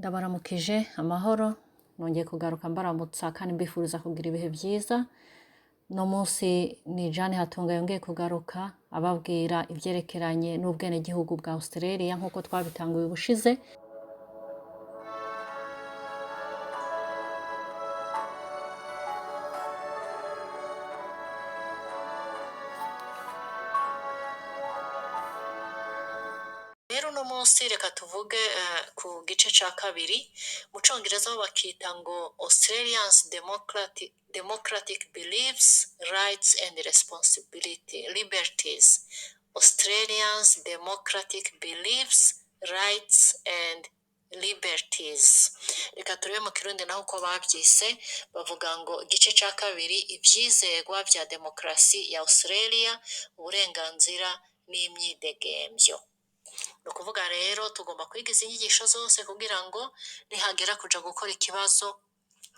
Ndabaramukije amahoro, nongeye kugaruka mbaramutsa kandi mbifuriza kugira ibihe byiza. Uno munsi ni Jane Hatunga yongeye kugaruka ababwira ibyerekeranye n'ubwenegihugu bwa Australia nk'uko twabitanguye ubushize. Rero uno munsi reka tuvuge ku gice cya kabiri, mu Congereza ho bakita ngo Australians Democratic Beliefs, Rights and Responsibility, Liberties. Australians Democratic Beliefs, Rights and Liberties. Reka turebe mu Kirundi naho uko babyise, bavuga ngo igice cya kabiri, ibyizerwa bya demokarasi ya Australia, uburenganzira n'imyidegemvyo. Ni ukuvuga rero tugomba kwiga izi nyigisho zose kugira ngo nihagera kuja gukora ikibazo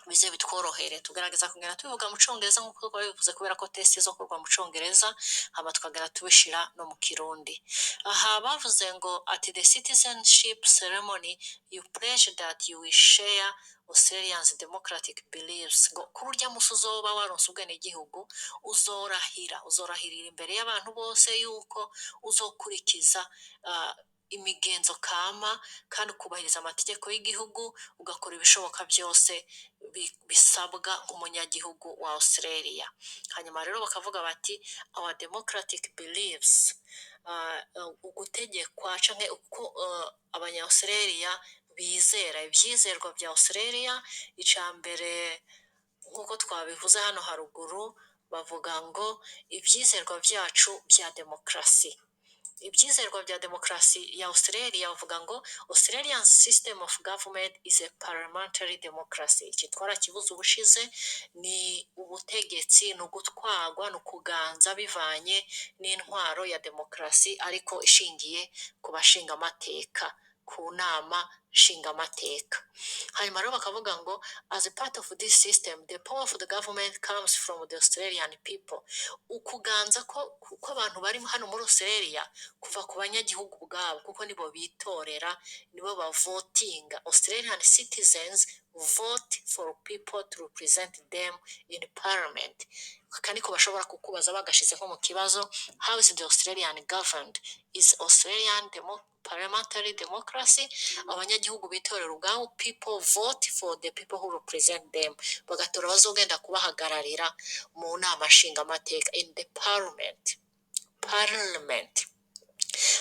bize bitworohere. Tugerageza kugenda tubivuga mu Congereza nk'uko twabivuze kubera ko test izokorwa mu Congereza, hama tukagenda tubishira no mu Kirundi. Aha bavuze ngo "At the citizenship ceremony you pledge that you will share Australians democratic beliefs." Ngo kuri urya musi uzoba waronse ubwenegihugu, uzorahira, uzorahirira imbere y'abantu bose yuko uzokurikiza imigenzo kama kandi ukubahiriza amategeko y'igihugu, ugakora ibishoboka byose bisabwa nk'umunyagihugu wa Australia. Hanyuma rero bakavuga bati "Our democratic beliefs", ugutegekwa canke uko abanya Australia bizera, ivyizerwa vya Australia. Ica mbere, nk'uko twabivuze hano haruguru, bavuga ngo ivyizerwa vyacu vya demokarasi. Ibyizerwa bya demokarasi ya Australia, bavuga ngo "Australian system of government is a parliamentary democracy." Iki twarakibuze ubushize, ni ubutegetsi, ni ugutwarwa, ni ukuganza bivanye n'intwaro ya demokarasi ariko ishingiye ku bashingamateka, ku nama nshingamateka. Hanyuma rero bakavuga ngo "As a part of this system, the power of the government comes from the Australian people." Ukuganza ko kw'abantu bari hano muri Australia kuva ku banyagihugu ubwabo, kuko nibo bitorera, nibo bavotinga. Australian citizens vote for people to represent them in parliament. Aka niko bashobora kukubaza bagashize nko mu kibazo: "How is the Australian governed?" Is Australian parliamentary democracy. Abanyagihugu bitorera ubwabo, people vote for the people who represent them, bagatora abazogenda kubahagararira mu nama nshingamateka, in the parliament.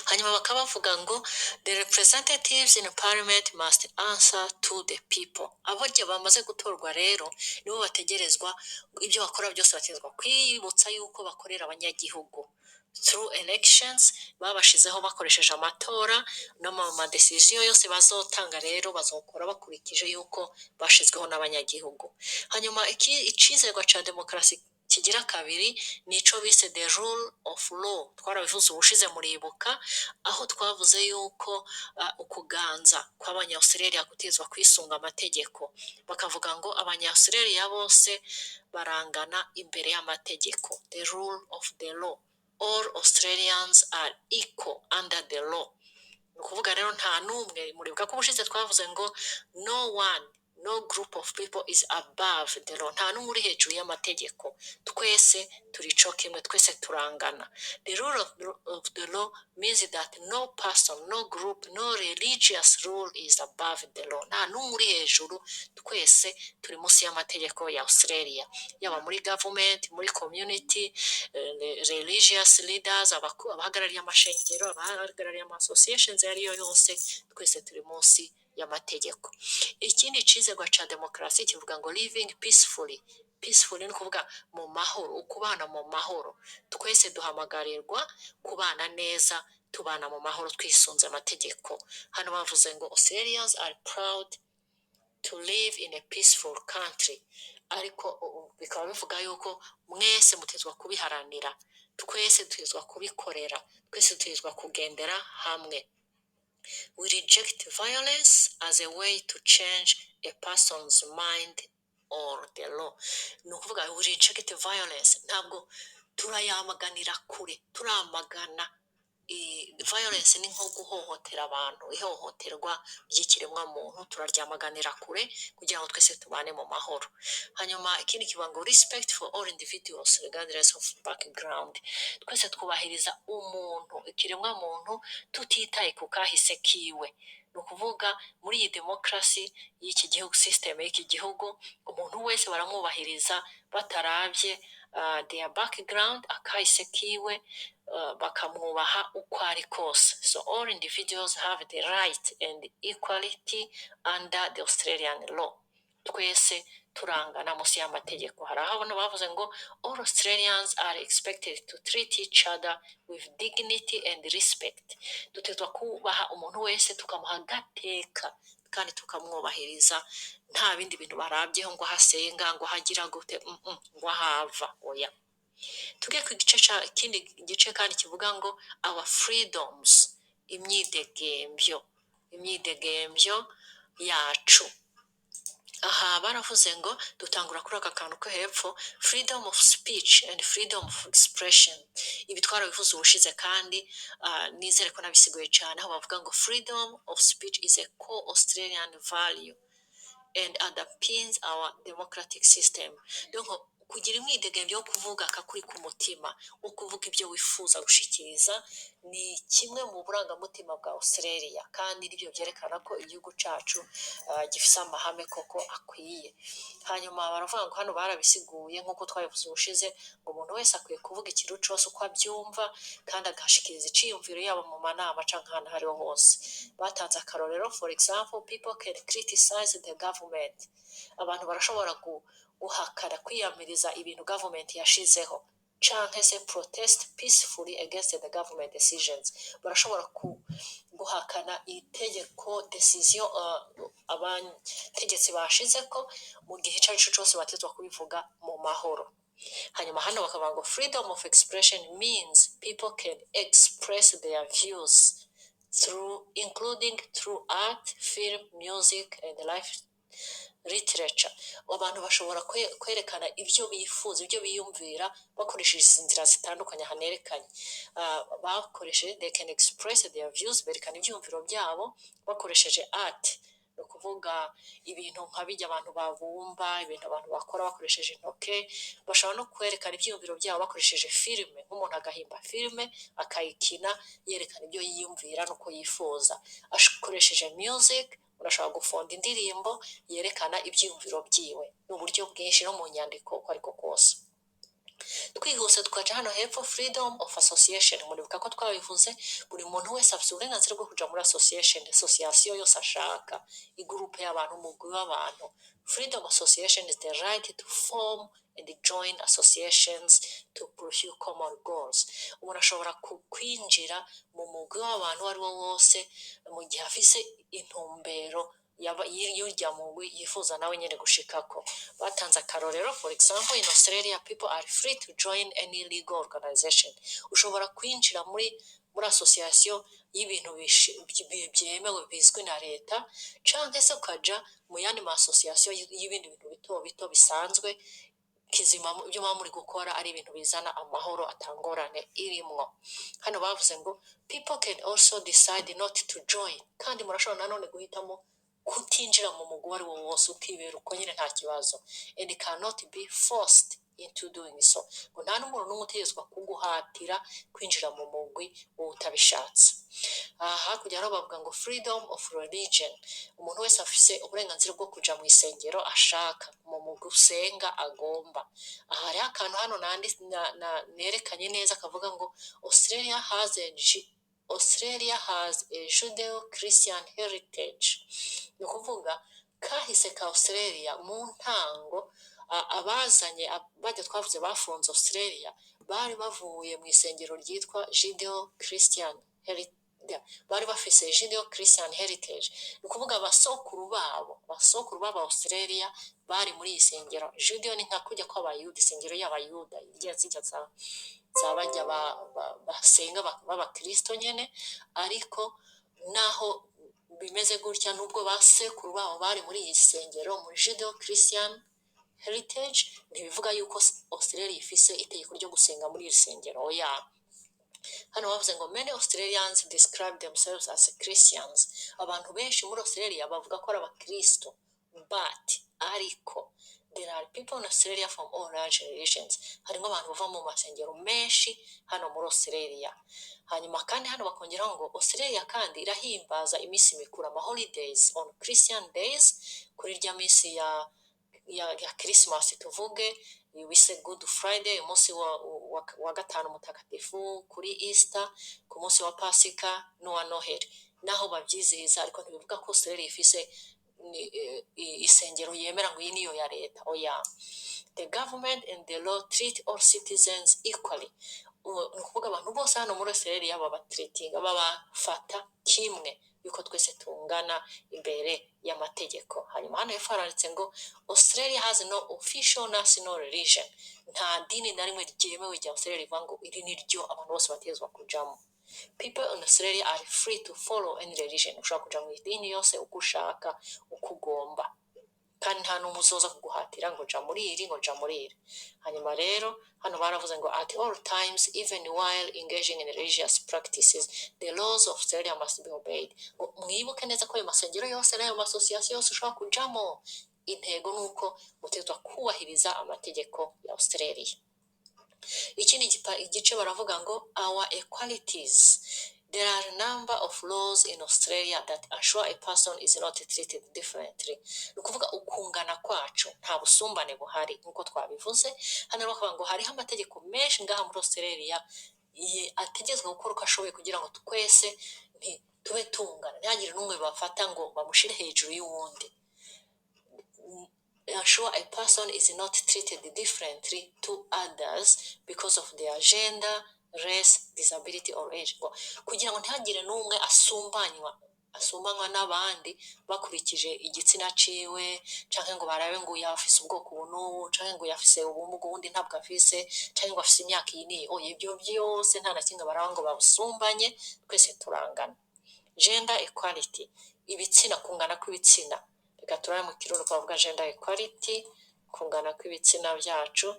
Hanyuma bakaba bavuga ngo "The representatives in parliament must answer to the people." Abarya bamaze gutorwa rero nibo bategerezwa, ibyo bakora byose bategerezwa kwibutsa yuko bakorera abanyagihugu through elections, babashizeho bakoresheje amatora, no mu ma decision yose bazotanga rero bazokora bakurikije yuko bashizweho n'abanyagihugu. Hanyuma icizerwa ca demokarasi kigira kabiri nico bise the rule of law. Twarabivuze ubushize, muribuka aho twavuze yuko ukuganza kw'abanya-Australia kutizwa kwisunga amategeko. Bakavuga ngo abanya-Australia bose barangana imbere y'amategeko, the rule of the law, all Australians are equal under the law. Ni ukuvuga rero nta n'umwe, muribuka ko ubushize twavuze ngo no one, no group of people is above the law, nta n'umwe uri hejuru y'amategeko, twese turi co kimwe, twese turangana. The rule of the law means that no person, no group, no religious rule is above the law. Nta n'umwe uri hejuru, twese turi munsi y'amategeko ya Australia, yaba muri government, muri community, religious leaders, abahagarariye amashengero, abahagarariye ama associations ayo ariyo yose, twese turi munsi y'amategeko. Ikindi cizerwa ca demokarasi kivuga ngo living peacefully. Peacefully ni ukuvuga mu mahoro, ukubana mu mahoro. Twese duhamagarirwa kubana neza, tubana mu mahoro twisunze amategeko. Hano bavuze ngo "Australians are proud to live in a peaceful country", ariko bikaba bivuga yuko mwese mutezwa kubiharanira, twese dutegerezwa kubikorera, twese dutegerezwa kugendera hamwe. "We reject violence as a way to change a person's mind or the law." Ni ukuvuga we reject violence, ntabwo turayamaganira kure, turamagana. Violence ni nko guhohotera abantu, ihohoterwa ry'ikiremwamuntu turaryamaganira kure kugira ngo twese tubane mu mahoro. Hanyuma ikindi kivuga ngo respect for all individuals regardless of background. Twese twubahiriza umuntu, ikiremwamuntu, tutitaye ku kahise kiwe. Ni ukuvuga muri iyi demokarasi y'iki gihugu, system y'iki gihugu, umuntu wese baramwubahiriza batarabye their background, akahise kiwe, bakamwubaha uko ari kose. So all individuals have the right and equality under the Australian law. Twese turangana munsi y'amategeko. Hari aho bano bavuze ngo all Australians are expected to treat each other with dignity and respect. Dutegerezwa kubaha umuntu wese, tukamuha agateka kandi tukamwubahiriza, nta bindi bintu barabyeho ngo aho asenga, ngo aho agira gute, ngo ahava, oya. Tuge ku gice ca ikindi gice kandi kivuga ngo our freedoms, imyidegembyo yacu. Aha baravuze ngo dutangura kuri aka kantu ko hepfo, freedom of speech and freedom of expression. Ibi twarabivuze ubushize kandi nizere ko nabisiguye cyane, aho bavuga ngo freedom of speech is a core Australian value and underpins our democratic system. Donc kugira imyidegembyo yo kuvuga akakuri ku mutima, wo kuvuga ibyo wifuza gushikiriza, ni kimwe mu burangamutima bwa Australia, kandi nibyo byerekana ko igihugu cyacu gifise amahame koko akwiye. Hanyuma baravuga ngo hano barabisiguye nk'uko twabivuze ubushize, ngo umuntu wese akwiye kuvuga ikintu cyose uko abyumva kandi agashikiriza iciyumviro, yaba mu manama canke ahantu aho ariho hose. Batanze akarorero, for example, people can criticize the government. Abantu barashobora guhakana, kwiyamiriza ibintu government yashizeho, canke se protest peacefully against the government decisions. Barashobora guhakana itegeko, decision abategetsi bashizeko mu gihe ico arico cose, batezwa kubivuga mu mahoro. Hanyuma hano bakavuga ngo freedom of expression means people can express their views through, including through art, film, music and life literature. Abantu bashobora kwerekana ibyo bifuza, ibyo biyumvira, bakoresheje izi nzira zitandukanye hanerekanye. Bakoresheje, they can express their views, berekana ibyiyumviro byabo bakoresheje art, ni ukuvuga ibintu nka bijya abantu babumba, ibintu abantu bakora bakoresheje intoke. Bashobora no kwerekana ibyiyumviro byabo bakoresheje filime, nk'umuntu agahimba filime akayikina yerekana ibyo yiyumvira n'uko yifuza. Akoresheje music, urashobora gufonda indirimbo yerekana ibyiyumviro byiwe. Ni uburyo bwinshi, no mu nyandiko, uko ariko kose. Twihuse tukaca hano hepfo, freedom of association. Muribuka ko twabivuze, buri muntu wese afite uburenganzira bwo kuja muri association, association yose ashaka, igurupe y'abantu, umugwi w'abantu. Freedom association is the right to form and join associations to pursue common goals. Umuntu ashobora kwinjira mu mugwi w'abantu uwo ari wo wose mu gihe afise intumbero y'urya mugwi yifuza nawe nyene gushikako. Batanze akarorero, for example, in Australia people are free to join any legal organization. Ushobora kwinjira muri association y'ibintu byemewe, bizwi na leta, canke se ukaja mu yandi ma association y'ibindi bintu bito bito bisanzwe, kizima ibyo muba muri gukora ari ibintu bizana amahoro, atangorane irimwo. Hano bavuze ngo people can also decide not to join. Kandi murashobora nanone guhitamo kutinjira mu mugwi uwo ari wo wose, ukibera uko nyine, nta kibazo, and cannot be forced into doing so. Ngo nta n'umuntu n'umwe utegerezwa kuguhatira kwinjira mu mugwi wowe utabishatse. Aha hakurya rero bavuga ngo freedom of religion. Umuntu wese afise uburenganzira bwo kuja mu isengero ashaka, mu mugwi usenga agomba. Aha hariho akantu hano nerekanye neza kavuga ngo Australia has a Judeo-Christian heritage. Ni ukuvuga kahise ka Australia mu ntango, abazanye bajya twavuze bafunze Australia bari bavuye mu isengero ryitwa Judeo Christian, bari bafise Judeo Christian heritage. Ni ukuvuga abasokuru babo, abasokuru b'aba Australia bari muri iyi sengero Judeo. Ni nka kujya kw'Abayuda, isengero y'Abayuda irya zijya za bajya basenga b'abakristo nyene. Ariko naho bimeze gutya, nubwo ba sekuru babo bari muri iyi sengero, muri Judeo Christian heritage, ntibivuga yuko Australia ifise itegeko ryo gusenga muri iri sengero, oya. Hano bavuze ngo many Australians describe themselves as Christians. Abantu benshi muri Australia bavuga ko ari abakristo, but ariko there are people in Australia from all large religions. Harimo abantu bava mu masengero menshi hano muri Australia. Hanyuma kandi hano bakongeraho ngo Australia kandi irahimbaza iminsi mikuru, ama holidays, on Christian days, kuri rya minsi ya Christmas, tuvuge wise Good Friday, umunsi wa gatanu mutagatifu, kuri Easter, ku munsi wa Pasika n'uwa Noheli naho babyizihiza. Ariko ntibivuga ko Australia ifise isengero yemera ngo iyi niyo ya leta, oya. The government and the law treat all citizens equally. Ni ukuvuga abantu bose hano muri Australia babatreatinga, babafata kimwe, yuko twese tungana imbere y'amategeko. Hanyuma hano hepfo haranditse ngo Australia has no official national religion. Nta dini na rimwe ryemewe rya Australia rivuga ngo iri ni ryo abantu bose bategerezwa kujamo. People in Australia are free to follow any religion. Ushobora kuja mu idini yose uko ushaka, uko ugomba, kandi nta n'umwe uzoza kuguhatira ngo ja muri iri, ngo ja muri iri. Hanyuma rero hano baravuze ngo at all times, even while engaging in religious practices, the laws of Australia must be obeyed. Ngo mwibuke neza ko ayo masengero yose n'ayo masosiyasiyo yose ushobora kujamo, intego ni uko mutegerezwa kubahiriza amategeko ya Australia. Ikindi igice baravuga ngo our equalities. There are a number of laws in Australia that assure a person is not treated differently. Ni ukuvuga ukungana kwacu, nta busumbane buhari nk'uko twabivuze. Hano rero bakavuga ngo hariho amategeko menshi ngaha muri Australia ategerezwa gukora uko ashoboye kugira ngo twese tube tungana, ntihagire n'umwe bafata ngo bamushyire hejuru y'uwundi. Ensure a person is not treated differently to others because of their gender, race, disability or age. Ngo kugira ngo ntihagire n'umwe asumbanywa n'abandi bakurikije igitsina ciwe, canke ngo barabe ngo uyu afise ubwoko ubu n'ubu, canke ngo uyu afise ubumuga uwundi ntabwo afise, canke ngo afise imyaka iyi n'iyi. Oya, ibyo byose nta na kimwe baraba ngo babusumbanye, twese turangana. Gender equality, ibitsina, kungana kw'ibitsina. Reka turabe mu Kirundi twavuga gender equality, kungana kw'ibitsina byacu.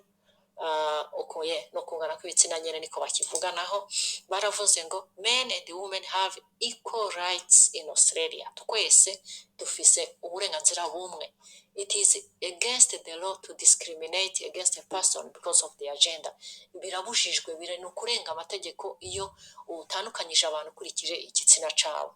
Uko ye no kungana kw'ibitsina nyene niko bakivuga. Naho baravuze ngo men and women have equal rights in Australia. Twese dufise uburenganzira bumwe. It is against the law to discriminate against a person because of their gender. Birabujijwe, ni ukurenga amategeko iyo utandukanyije abantu ukurikije igitsina cabo.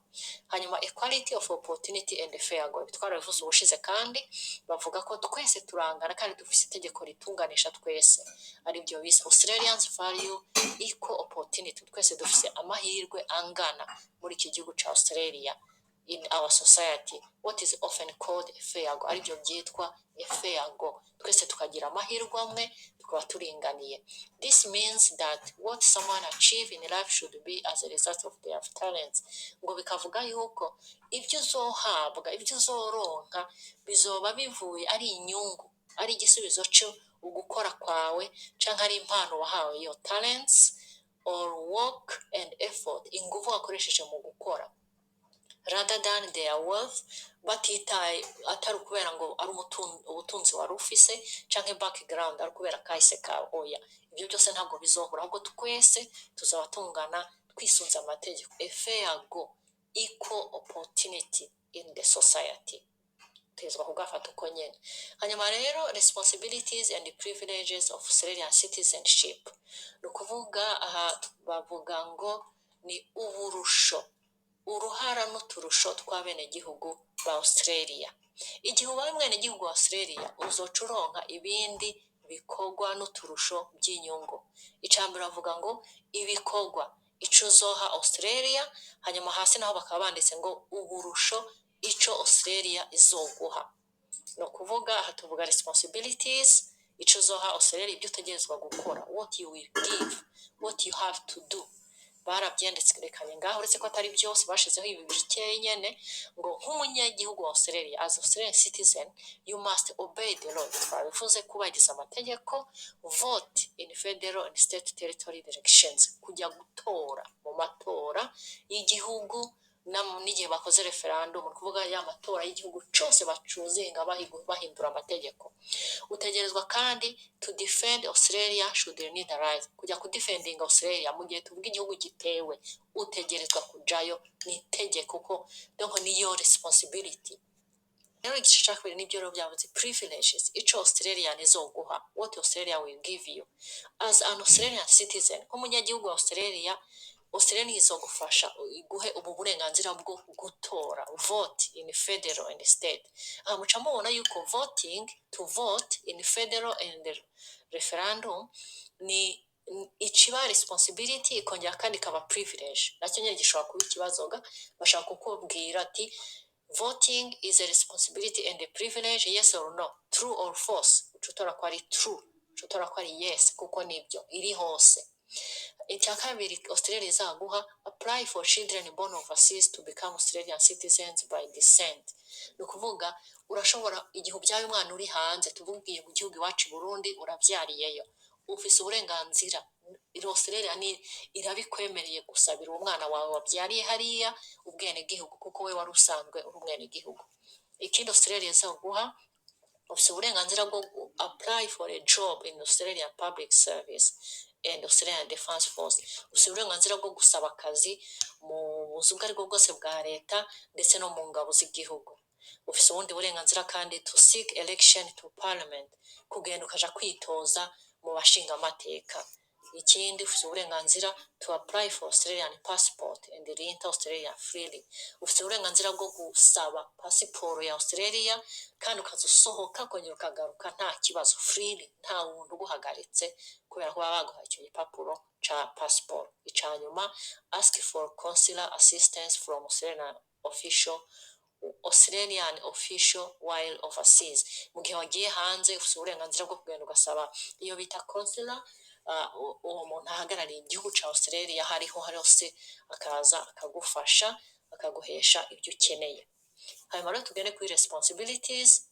Hanyuma equality of opportunity and fair go, twarabivuze ubushize. Kandi bavuga ko twese turangana kandi dufise itegeko ritunganisha twese, aribyo bise Australians value equal opportunity. Twese dufise amahirwe angana muri iki gihugu ca Australia, in our society, what is often called a fair go, aribyo byitwa a fair go. Twese tukagira amahirwe amwe, tukaba turinganiye. This means that what someone achieve in life should be as a result of their talents. Ngo bikavuga yuko ibyo uzohabwa, ibyo uzoronka, bizoba bivuye ari inyungu, ari igisubizo cyo ugukora kwawe, canke ari impano wahawe, your talents or work and effort, ingufu wakoresheje mu gukora, rather than their wealth, batitaye atari ukubera ngo ari ubutunzi wari ufise canke background, ari ukubera kahise kawe. Oya, ibyo byose ntabwo bizohura, ahubwo twese tuzaba tungana twisunze amategeko. A fair go, equal opportunity in the society, tezwa kugafata uko nyene. Hanyuma rero responsibilities and privileges of Australian citizenship, ni ukuvuga aha bavuga ngo ni uburusho, uruhara n'uturusho tw'abenegihugu ba Australia. Igihe ubaye umwenegihugu wa Australia, uzoca uronka ibindi bikorwa n'uturusho by'inyungu. Ica mbere bavuga ngo ibikorwa, ico uzoha Australia. Hanyuma hasi naho bakaba banditse ngo uburusho, ico Australia izoguha. Ni ukuvuga aha tuvuga responsibilities, ico uzoha Australia, ibyo utegerezwa gukora, what you will give, what you have to do. Barabyanditse ngaho, uretse ko atari byose, bashizeho ibi bikeya nyene, ngo nk'umunyagihugu wa Australia, as Australian citizen, you must obey the law. Twabivuze, kubahiriza amategeko. Vote in federal and state territory elections, kujya gutora mu matora y'igihugu. N'igihe bakoze referendum, ni ukuvuga ya matora y'igihugu cyose bacuzinga bahindura amategeko. Utegerezwa kandi to defend Australia should the need arise, kujya kudefendinga Australia mu gihe tuvuga igihugu gitewe, utegerezwa kujayo, ni itegeko ko donc niyo responsibility. Rero igice cya kabiri nibyo rero byavuze privileges, ico Australia izoguha, what Australia will give you as an Australian citizen. Nk'umunyagihugu wa Australia, Australia izogufasha iguhe ubu burenganzira bwo gutora, vote in federal and state. Aha muca mubona yuko voting, to vote in federal and referendum, ni ikiba responsibility, ikongera kandi ikaba privilege. Nacyo nyine gishobora kuba ikibazo ga. Bashaka kukubwira ati: "Voting is a responsibility and a privilege, yes or no, true or false?" Uca utora ko ari true, uca utora ko ari yes, kuko nibyo iri hose. Icya kabiri Australia izaguha: apply for children born overseas to become Australian citizens by descent. Ni ukuvuga urashobora, igihe ubyaye umwana uri hanze, tuvugiye mu gihugu iwacu i Burundi, urabyariyeyo, ufise uburenganzira, Australia ni irabikwemereye gusabira uwo mwana wawe wabyariye hariya ubwenegihugu, kuko we wari usanzwe uri umwenegihugu. Ikindi Australia izaguha, ufise uburenganzira bwo apply for a job in Australian Public Service and Australian Defence Force. Ufise uburenganzira bwo gusaba akazi mu buzu ubwo aribwo bwose bwa leta ndetse no mu ngabo z'igihugu. Ufise ubundi burenganzira kandi to seek election to parliament, kugenda ukaja kwitoza mu bashingamateka. Ikindi, ufise uburenganzira to apply for Australian passport and re-enter Australia freely. Ufise uburenganzira bwo gusaba pasiporo ya Australia kandi ukaza usohoka, ukongera ukagaruka nta kibazo, freely, nta wundi uguhagaritse, kubera ko baba baguhaye icyo gipapuro ca pasiporo. Ica nyuma, ask for consular assistance from Australian official while overseas. Mu gihe wagiye hanze, ufise uburenganzira bwo kugenda ugasaba iyo bita consular, uwo muntu ahagarariye igihugu ca Australia hariho hose, akaza akagufasha, akaguhesha ibyo ukeneye. Hanyuma rero tugende kuri responsibilities.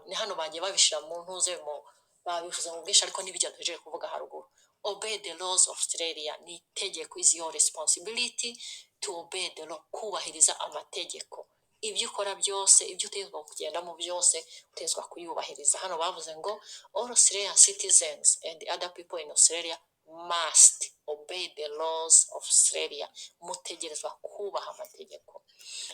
Ni hano bagiye babishira mu ntuze, mu babivuze mu bwinshi, ariko n'ibyo duhejeje kuvuga haruguru. Obey the laws of Australia ni itegeko, is your responsibility to obey the law, kubahiriza amategeko. Ibyo ukora byose, ibyo utegetswe kugendamo byose, utegetswe kuyubahiriza. Hano bavuze ngo all Australian citizens and other people in Australia must obey the laws of Australia. Mutegerezwa kubaha amategeko.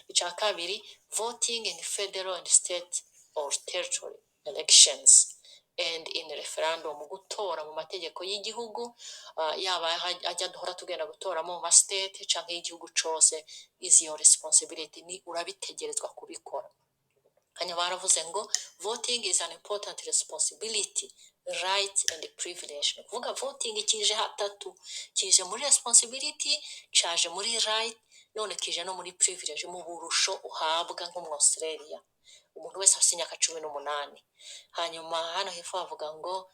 Icya kabiri, voting in federal and state or territory elections and in referendum, gutora mu mategeko y'igihugu, yaba ajya duhora tugenda gutoramo mu ma state canke y'igihugu cose, is your responsibility, ni urabitegerezwa kubikora. Hanyuma baravuze ngo voting is an important responsibility, right and privilege. Ni ukuvuga voting kije hatatu: kije muri responsibility, caje muri right, none kije no muri privilege, mu burusho uhabwa nk'umu Australia, umuntu wese afite imyaka 18. Hanyuma hano hepfo bavuga ngo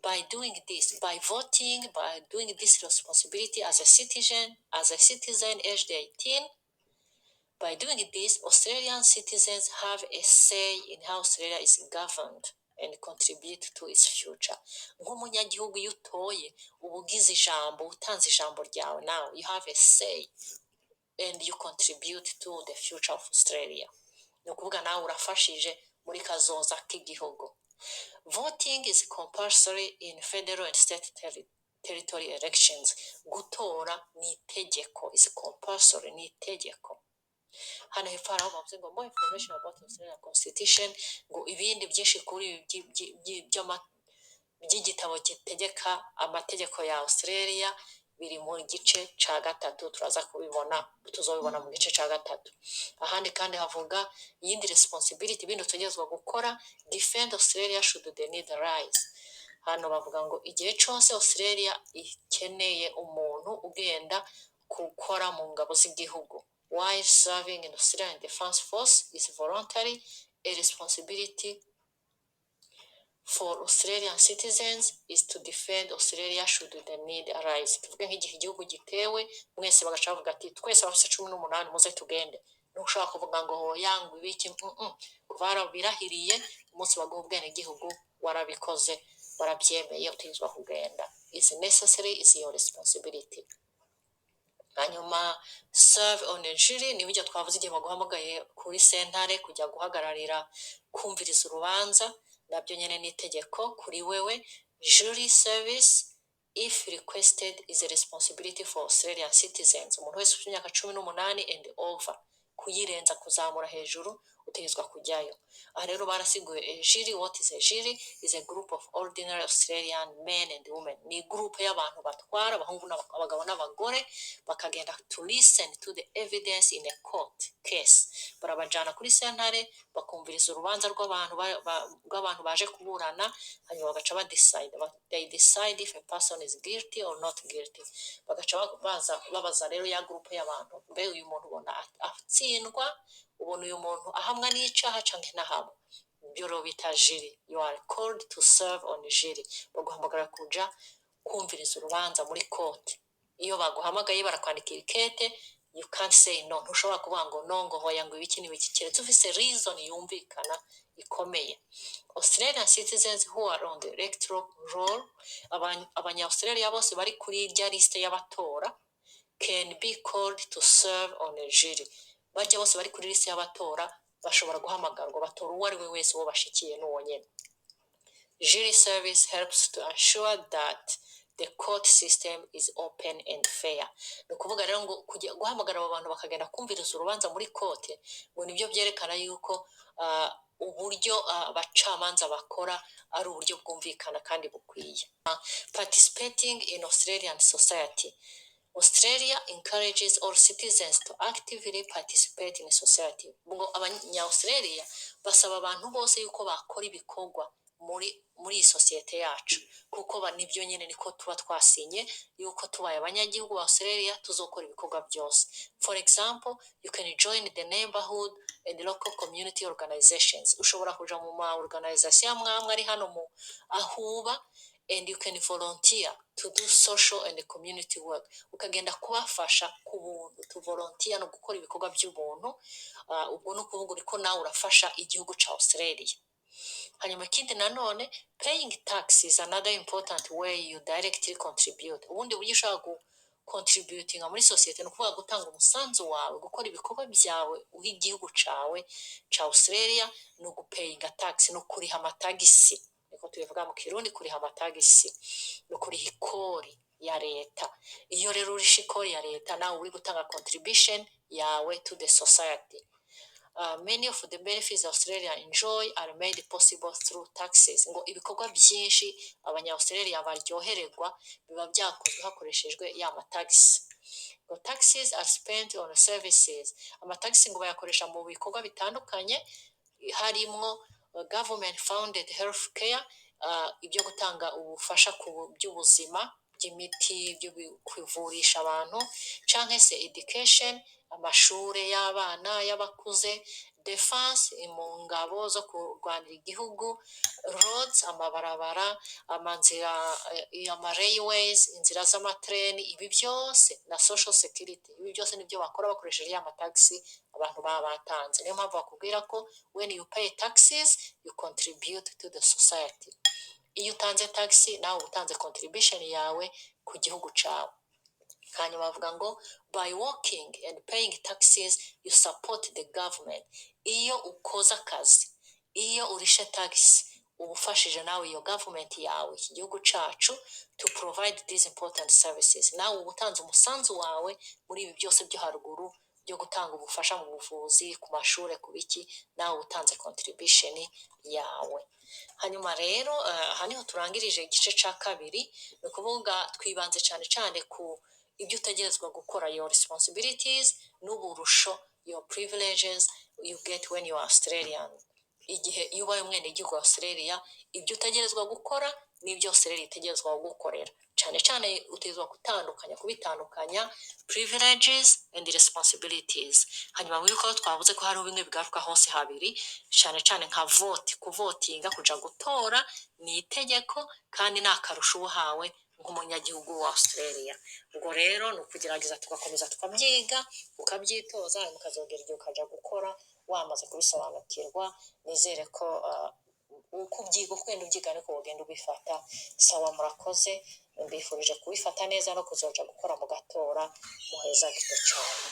by doing this, by voting, by doing this responsibility as a citizen aged 18, by doing this, Australian citizens have a say in how Australia is governed and contribute to its future. Nk'umunyagihugu, iyo utoye, uba ugize ijambo, utanze ijambo ryawe. Now you have a say and you contribute to the future of Australia. Ni ukuvuga nawe urafashije muri kazoza k'igihugu. Voting is compulsory in federal and state territory elections. Gutora ni itegeko, is compulsory, ni itegeko. Hano hepfo hari aho bavuze ngo more information about Australian constitution, ngo ibindi byinshi kuri ibi by'igitabo gitegeka amategeko ya Australia biri mu gice ca gatatu, turaza kubibona, tuzobibona mu gice ca gatatu. Ahandi kandi havuga iyindi responsibility, ibindi utegerezwa gukora: defend Australia should the need arise. Hano bavuga ngo igihe cose Australia ikeneye umuntu ugenda gukora mu ngabo z'igihugu, while serving in Australian Defence Force is voluntary, a responsibility for Australian citizens is to defend Australia should the need arise. Tuvuge nk'igihe igihugu gitewe, mwese bagaca bavuga ati: "Twese abafite 18 muze tugende." Ntushobora kuvuga ngo hoya, ngo ibiki. Kuva warabirahiriye umunsi baguha ubwenegihugu, warabikoze, warabyemeye, utegerezwa kugenda. Is necessary, is your responsibility. Hanyuma serve on a jury ni bijya twavuze igihe baguhamagaye kuri sentare kujya guhagararira kumviriza urubanza, nabyo nyine ni itegeko kuri wewe. Jury service, if requested, is a responsibility for Australian citizens. Umuntu wese ufite imyaka 18 and over, kuyirenza kuzamura hejuru, utegetswe kujyayo. Aha rero barasiguye a jury. What is a jury? Is a group of ordinary Australian men and women, ni group y'abantu batwara abahungu, abagabo n'abagore, bakagenda to listen to the evidence in a court case. Barabajana kuri sentare bakumviriza urubanza rw'abantu baje kuburana, hanyuma bagaca ba decide. They decide if a person is guilty or not guilty. Bagaca baza babaza rero ya group y'abantu: mbe uyu muntu ubona atsindwa? Ubona uyu muntu ahamwa n'icaha canke ntahamwa? Ibyo rero bita jury. You are called to serve on jury, baguhamagara kuja kumviriza urubanza muri court. Iyo baguhamagaye barakwandikira ikete, you can't say no. Ntushobora kuvuga ngo no, ngo hoya, ngo ibiki n'ibiki, keretse ufise reason yumvikana ikomeye. Australian citizens who are on the electoral roll, abanya Australia bose bari kuri irya liste y'abatora, can be called to serve on a jury. Bajya bose bari kuri liste y'abatora bashobora guhamagarwa, batora uwo ari we wese uwo bashikiye n'uwo nyene. Jury service helps to ensure that the court system is open and fair. Ni ukuvuga rero ngo kujya guhamagara abo bantu bakagenda kumviriza urubanza muri court, ngo nibyo byerekana yuko uburyo abacamanza bakora ari uburyo bwumvikana kandi bukwiye. Participating in Australian society. Australia encourages all citizens to actively participate in society. Ngo abanya-Australia basaba abantu bose yuko bakora ibikorwa muri iyi sosiyete yacu, kuko nibyo nyine niko tuba twasinye yuko tubaye abanyagihugu ba Australia tuzokora ibikorwa byose. For example, you can join the neighborhood and local community organizations. Ushobora kuja mu ma organization amwe amwe ari hano mu aho uba, and you can volunteer to do social and community work, ukagenda kubafasha ku buntu. To volunteer no gukora ibikorwa by'ubuntu. Ubwo ni ukuvuga uriko nawe urafasha igihugu ca Australia. Hanyuma ikindi nanone, paying tax is another important way you directly contribute. Ubundi buryo ushobora gu contributinga muri sosiyete, ni ukuvuga gutanga umusanzu wawe, gukora ibikorwa byawe uha igihugu cawe ca Australia, ni ugupayinga tax, ni ukuriha amatagisi, niko tubivuga mu Kirundi. Kuriha amatagisi ni ukuriha ikori ya leta. Iyo rero urisha ikori ya leta, nawe uri gutanga contribution yawe to the society. Many of the benefits Australia enjoy are made possible through taxes. Ngo ibikorwa byinshi abanya-Australia baryohererwa biba byakozwe hakoreshejwe ya matagisi. Ngo taxes are spent on services. Amatagisi ngo bayakoresha mu bikorwa bitandukanye, harimwo government funded health care, ibyo gutanga ubufasha ku by'ubuzima, by'imiti, byo kuvurisha abantu, canke se education, amashure y'abana, y'abakuze, defense, mu ngabo zo kurwanira igihugu, roads, amabarabara, amanzira, ama railways, inzira z'amatreni, ibi byose, na social security. Ibi byose nibyo bakora bakoresheje ya matagisi abantu baba batanze. Niyo mpamvu bakubwira ko when you pay taxes, you contribute to the society. Iyo utanze tax, nawe uba utanze contribution yawe ku gihugu cawe. Hanyuma bavuga ngo by working and paying taxes, you support the government. Iyo ukoze akazi, iyo urishe tax, uba ufashije nawe iyo government yawe, iki gihugu cacu, to provide these important services. Nawe uba utanze umusanzu wawe muri ibi byose byo haruguru byo gutanga ubufasha mu buvuzi, ku mashuri, ku biki, nawe uba utanze contribution yawe. Hanyuma rero aha niho turangirije igice ca kabiri. Ni ukuvuga twibanze cyane cyane ku ibyo utegerezwa gukora, your responsibilities, n'uburusho, your privileges you get when you are Australian. Igihe iyo ubaye umwenegihugu wa Australia, ibyo utegerezwa gukora n'ibyo Australia itegerezwa kugukorera. Cyane cyane utegerezwa gutandukanya, kubitandukanya, privileges and responsibilities. Hanyuma wibuke ko twavuze ko hariho bimwe bigaruka hose habiri, cyane cyane nka vote, kuvotinga, kuja gutora ni itegeko kandi ni akarusho uba uhawe nk'umunyagihugu wa Australia. Ubwo rero ni ukugerageza tugakomeza tukabyiga, ukabyitoza, hanyuma ukazongera igihe ukaja gukora wamaze kubisobanukirwa. Nizere ko Uko ubyiga, uko ugenda ubyiga, niko ugenda ubifata. Sawa, murakoze. Mbifurije kubifata neza no kuzoja gukora mu gatora. Muheza gito cyane.